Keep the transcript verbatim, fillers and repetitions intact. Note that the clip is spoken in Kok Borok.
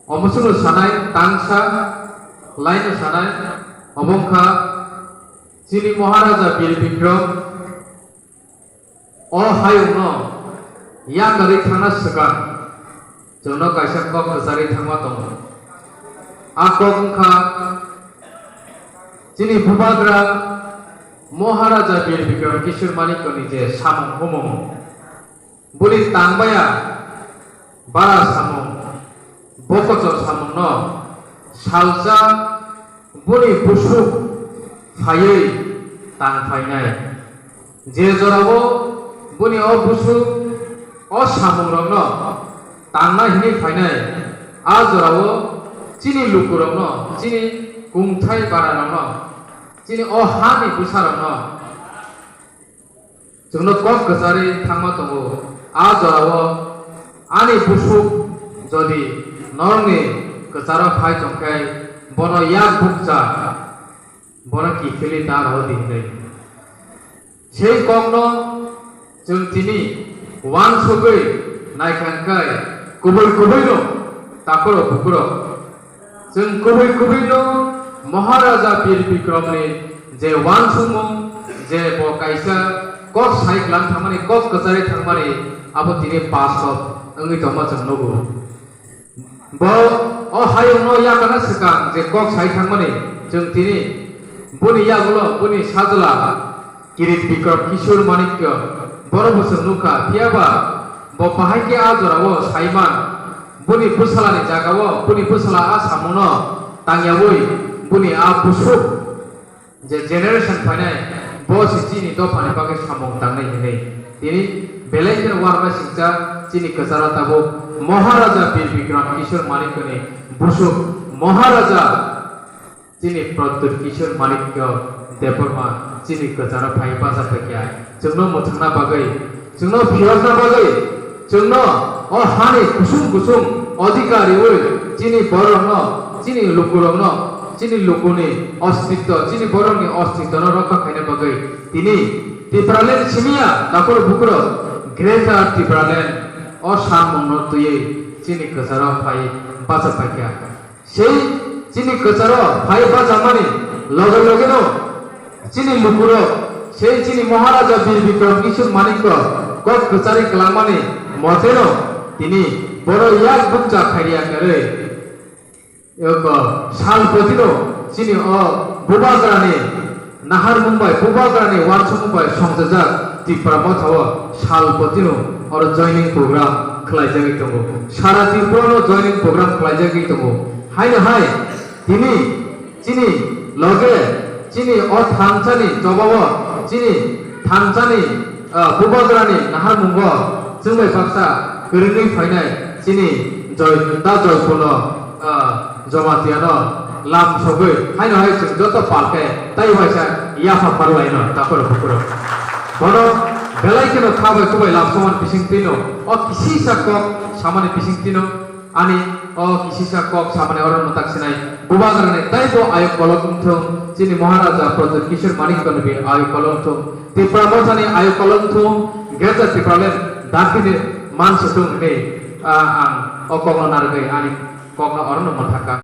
Omo chwngno sanai tangsa laino sanai, obo wngkha chini Maharaja Bir Bikram o hayungno yakarwi thangna swkang chwngno kaisa kok kwcharwi thangma tongo. A kok wngkha chini Bubagra Maharaja Bir Bikram Kishore Manikyani je samung humung, boni tangbaya bara samung, bokocho samungno salsa boni busuk phaiwi tang phainai. Je jorao boni o busuk o samungrokno tangna hwnwi phainai, a jorao chini lukurokno, chini kungthai bararokno, chini o hani bwsarokno chwngno kok kwcharwi thangma tongo. A jorao ani busuk jodi norokni kwcharo phai tongkhe, bono yak bukcha, bono kiphilwi ta rw di hwnwi. Sei kokno chwng tini uansugwi naikha hwnkhe kubui kubuino takhurok bukhurok. Chwng kubui kubuino Maharaja Bir Bikramni je uansukmung, je bo kaisa kok sai klang thangmani, kok kwcharwi thangmani, abo tini bastob wngwi tongma chwng nugo. Bo o hayungno yakarna swkang je kok sai thangmani, chwng tini boni yagulo boni sajla Kirit Bikram Kishore Manikya, borok bo chwng nukha, phiyaba bo bahai khe a jorao saiman, boni bwsalani jagao, boni bwsala a samungno tangyaui, boni a busuk je generation phainai, bo se chini dophani bagwi samung tangnai hinwi. Tini belai kheno uanamasingcha chini kwcharo tabuk Maharaja Bir Bikram Kishore Manikyani busuk Maharaja chini Pradyut Kishore Manikya Debbarma chini kwcharo phai bacha paikha. Chwngno mwthangna bagwi, chwngno phiyokna bagwi, chwngno o hani kusung kusung adhikar rwui chini bororokno, chini lukurokno, chini lukuni ostitto, chini bororokni ostittono rokha khaina bagwi tini Tipraland simiya takhurok bukhurok Greater Tipraland o samungno twiwi chini kwcharo phai bacha paikha. Sei chini kwcharo phai bachamani loge logeno chini lukurok sei chini Maharaja Bir Bikram Kishore Manikya kok kwcharwi kwlangmani moteno tini bono yak bukcha khairiya kwrwi. Eko salpotino chini o Bubagrani naharmung bai, Bubagrani uansukmung bai songjajak Tipra Motha o salpotino oro joining program khlaijagwi tongo. Sara Tripura no joining program khlaijagwi tongo. Haino hai tini chini loge chini o thansani chobao chini thansani, ah, Bubagrani naharmungo chwngbai baksa kwrwngwi phainai chini Joy, da Joypurno, ah, Jomatiano lam sogwi haino hai chwng joto palkhe tai waisa yapha parlaino takhurok bukhurok. Bono belai kheno kha bai kubai lam somani bising twino o kisisa kok samani bising twino ani o kisisa kok samani oro mwtak sinai Bubagrani taibo ayuk kolok wngthung, chini Maharaja Pradyut Kishore Manikya ni bi ayuk kolok wngthung, Tipra Mothani ayuk kolok wngthung, Greater Tipraland dakti ni mansutung hwnwi, ah, ang o kokno narwgwi ani kokno orono mwthaka.